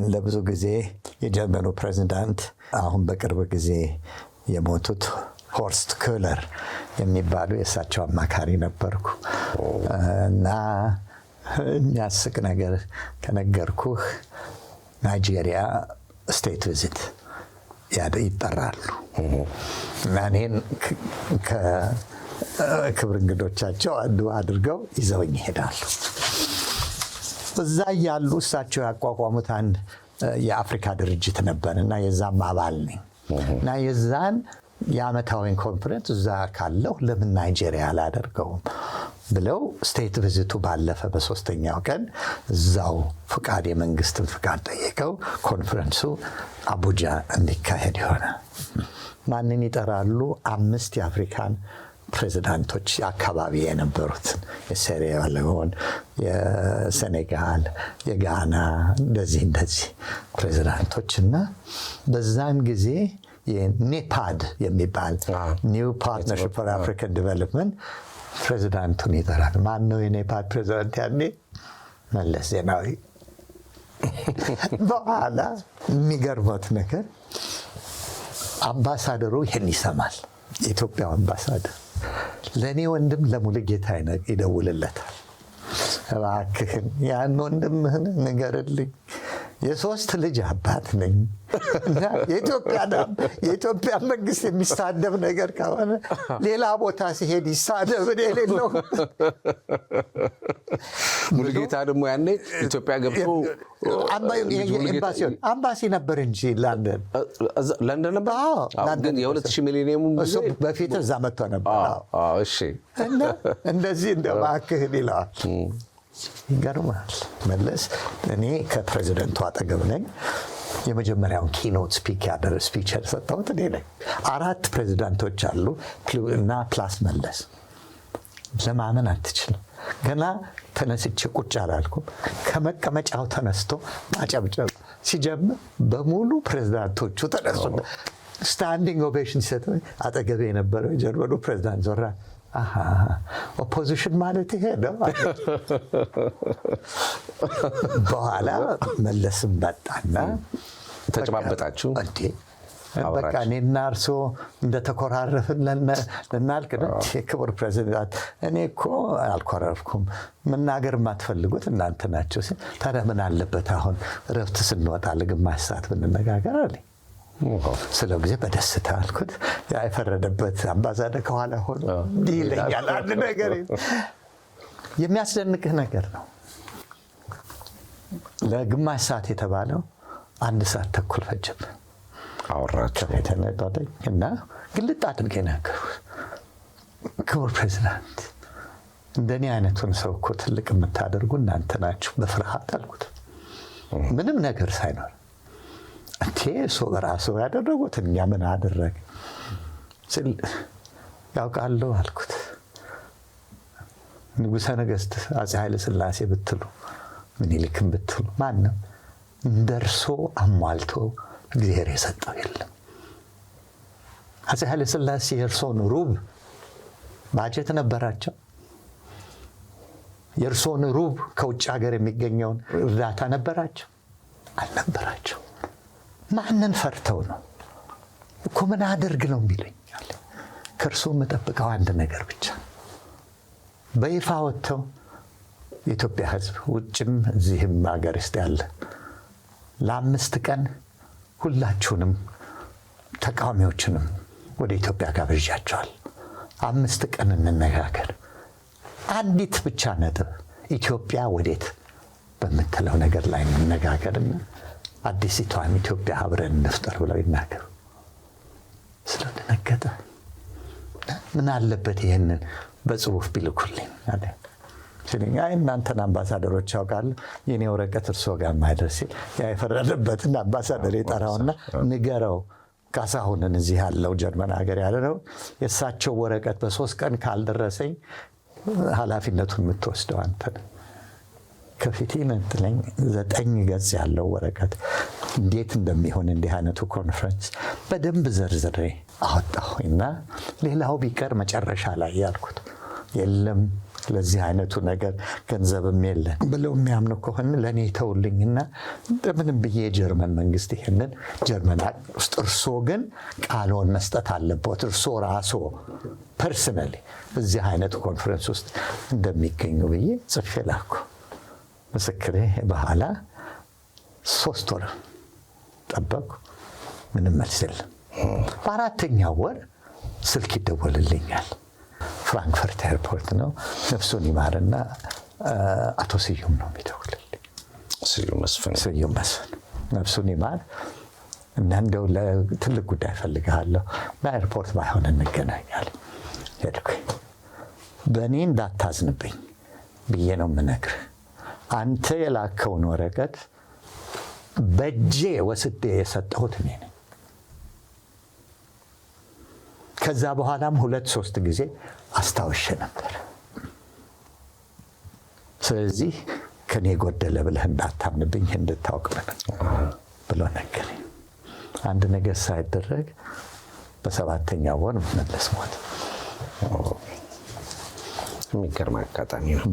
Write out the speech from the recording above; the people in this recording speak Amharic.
ለብዙ ጊዜ የጀርመኑ ፕሬዚዳንት፣ አሁን በቅርብ ጊዜ የሞቱት ሆርስት ኮለር የሚባሉ፣ የእሳቸው አማካሪ ነበርኩ። እና የሚያስቅ ነገር ከነገርኩህ፣ ናይጄሪያ state visit ይጠራሉ እና እኔን ከክብር እንግዶቻቸው አንዱ አድርገው ይዘውኝ ይሄዳሉ። እዛ እያሉ እሳቸው ያቋቋሙት አንድ የአፍሪካ ድርጅት ነበር እና የዛም አባል ነኝ። እና የዛን የዓመታዊን ኮንፈረንስ እዛ ካለሁ ለምን ናይጄሪያ አላደርገውም ብለው state visit ኡ ባለፈ በ3ኛው ቀን እዛው ፍቃድ፣ የመንግስትን ፍቃድ ጠይቀው ኮንፈረንሱ አቡጃ እንዲካሄድ ይሆናል። ማንን ይጠራሉ? አምስት የአፍሪካን ፕሬዚዳንቶች፣ አካባቢ የነበሩትን፣ የሴራሊዮን፣ የሴኔጋል፣ የጋና፣ እንደዚህ እንደዚህ ፕሬዚዳንቶች። እና በዛን ጊዜ የኔፓድ የሚባል፣ New Partnership for African Development፣ ፕሬዚዳንቱን ይጠራል። ማን ነው የኔፓድ ፕሬዚዳንት ያኔ? መለስ ዜናዊ። በኋላ የሚገርመው ነገር አምባሳደሩ ይህን ይሰማል። የኢትዮጵያው አምባሳደር ለእኔ ወንድም ለሙሉጌታ ይደውልለታል። እባክህን ያን ወንድምህን ንገርልኝ፣ የሶስት ልጅ አባት ነኝ እና የኢትዮጵያ መንግስት የሚሳደብ ነገር ከሆነ ሌላ ቦታ ሲሄድ ይሳደብ፣ እኔ የሌለው። ሙሉጌታ ደግሞ ያኔ ኢትዮጵያ ገብቶ አምባሲ ነበር እንጂ ለንደን። ለንደን ነበር። ግን የ2000 ሚሊኒየሙ እሱ በፊት እዛ መጥቶ ነበር። እና እንደዚህ እንደ እባክህን ይለዋል። ይገርማል። መለስ፣ እኔ ከፕሬዚደንቱ አጠገብ ነኝ። የመጀመሪያውን keynote speak ያደረ speech የሰጠሁት እኔ ነኝ። አራት ፕሬዚዳንቶች አሉ እና plus መለስ። ለማመን አትችልም። ገና ተነስቼ ቁጭ አላልኩም። ከመቀመጫው ተነስቶ ማጨብጨብ ሲጀምር በሙሉ ፕሬዚዳንቶቹ ተነሱ። Standing ovation ሲሰጥ አጠገቤ የነበረው የጀርመኑ ፕሬዚዳንት ዞራ "opposition ማለት ይሄ ነው።" በኋላ መለስም መጣና ተጨባበጣችሁ? እንዴ፣ በቃ እኔና እርሶ እንደተኮራረፍን ልናልቅ ነው። ክቡር ፕሬዚዳንት፣ እኔ እኮ አልኮረፍኩም። መናገር የማትፈልጉት እናንተ ናቸው። ታዲያ ምን አለበት አሁን እረፍት ስንወጣ ለግማሽ ሰዓት ብንነጋገር አለኝ። ስለው ጊዜ በደስታ አልኩት። ያ የፈረደበት አምባሳደር ከኋላ ሆኖ እንዲህ ይለኛል። አንድ ነገር የሚያስደንቅህ ነገር ነው። ለግማሽ ሰዓት የተባለው አንድ ሰዓት ተኩል ፈጀብን። አወራቸው። እና ግልጥ አድርጌ ነገርኩት። ክቡር ፕሬዚዳንት፣ እንደኔ አይነቱን ሰው እኮ ትልቅ የምታደርጉ እናንተ ናችሁ፣ በፍርሃት አልኩት። ምንም ነገር ሳይኖር፣ እንዴ፣ እሱ በራሱ ያደረጉት እኛ ምን አደረግ ስል ያውቃሉ አልኩት። ንጉሠ ነገሥት አፄ ኃይለ ሥላሴ ብትሉ፣ ምኒልክም ብትሉ፣ ማንም እንደ እርሶ አሟልቶ እግዚአብሔር የሰጠው የለም። አፄ ኃይለ ሥላሴ የእርሶን ሩብ ባጀት ነበራቸው? የእርሶን ሩብ ከውጭ ሀገር የሚገኘውን እርዳታ ነበራቸው? አልነበራቸው። ማንን ፈርተው ነው እኮ? ምን አድርግ ነው የሚለኝ? ከእርሶ የምጠብቀው አንድ ነገር ብቻ፣ በይፋ ወጥተው የኢትዮጵያ ሕዝብ ውጭም እዚህም ሀገር ውስጥ ያለ ለ5 ቀን ሁላችሁንም ተቃዋሚዎችንም ወደ ኢትዮጵያ ጋብዣቸዋል። 5 ቀን እንነጋገር። አንዲት ብቻ ነጥብ፣ ኢትዮጵያ ወዴት በምትለው ነገር ላይ እንነጋገርና አዲሲቷን ኢትዮጵያ አብረን እንፍጠር ብለው ይናገሩ። ስለደነገጠ ምን አለበት ይህንን በጽሁፍ ቢልኩልኝ አለ። ሲለኝ አይ፣ እናንተን አምባሳደሮች ያውቃሉ፣ የኔ ወረቀት እርስዎ ጋር ማይደርስ ሲል ያ የፈረደበትን አምባሳደር የጠራውና ንገረው ካሳሁንን፣ እዚህ ያለው ጀርመን ሀገር ያለ ነው፣ የእሳቸው ወረቀት በ3 ቀን ካልደረሰኝ ኃላፊነቱን የምትወስደው አንተ ነህ። ከፊቴ ነጥለኝ 9 ገጽ ያለው ወረቀት እንዴት እንደሚሆን እንዲህ አይነቱ ኮንፈረንስ በደንብ ዘርዝሬ አወጣሁና ሌላው ቢቀር መጨረሻ ላይ ያልኩት የለም። ለዚህ አይነቱ ነገር ገንዘብም የለን ብለው የሚያምኑ ከሆነ ለእኔ ተውልኝና እንደምንም ብዬ የጀርመን መንግስት ይሄንን ጀርመን ውስጥ እርሶ ግን ቃልዎን መስጠት አለቦት፣ እርሶ ራስዎ personally እዚህ አይነቱ ኮንፈረንስ ውስጥ እንደሚገኙ ብዬ ጽፌ ላኩ። ምስክሬ በኋላ 3 ወር ጠበቅኩ። ምንም መልስ የለም። በአራተኛው ወር ስልክ ይደወልልኛል። ፍራንክፈርት airport ነው። ነፍሱን ይማርና አቶ ስዩም ነው የሚደውልልኝ። ስዩም መስፍን። ስዩም መስፍን ነፍሱን ይማር እና እንደው ለትልቅ ጉዳይ እፈልግሃለሁ እና airport ባይሆን እንገናኛለን። ሄድኩኝ። በእኔ እንዳታዝንብኝ ብዬ ነው የምነግርህ። አንተ የላከውን ወረቀት በእጄ ወስዴ የሰጠሁት እኔ ነኝ። ከዛ በኋላም 2-3 ጊዜ አስታውሼ ነበር። ስለዚህ ከኔ ጎደለ ብለህ እንዳታምንብኝ እንድታውቅ ብሎ ነገረኝ። አንድ ነገር ሳይደረግ በሰባተኛው ወር መለስ ሞተ። የሚገርም አጋጣሚ ነው።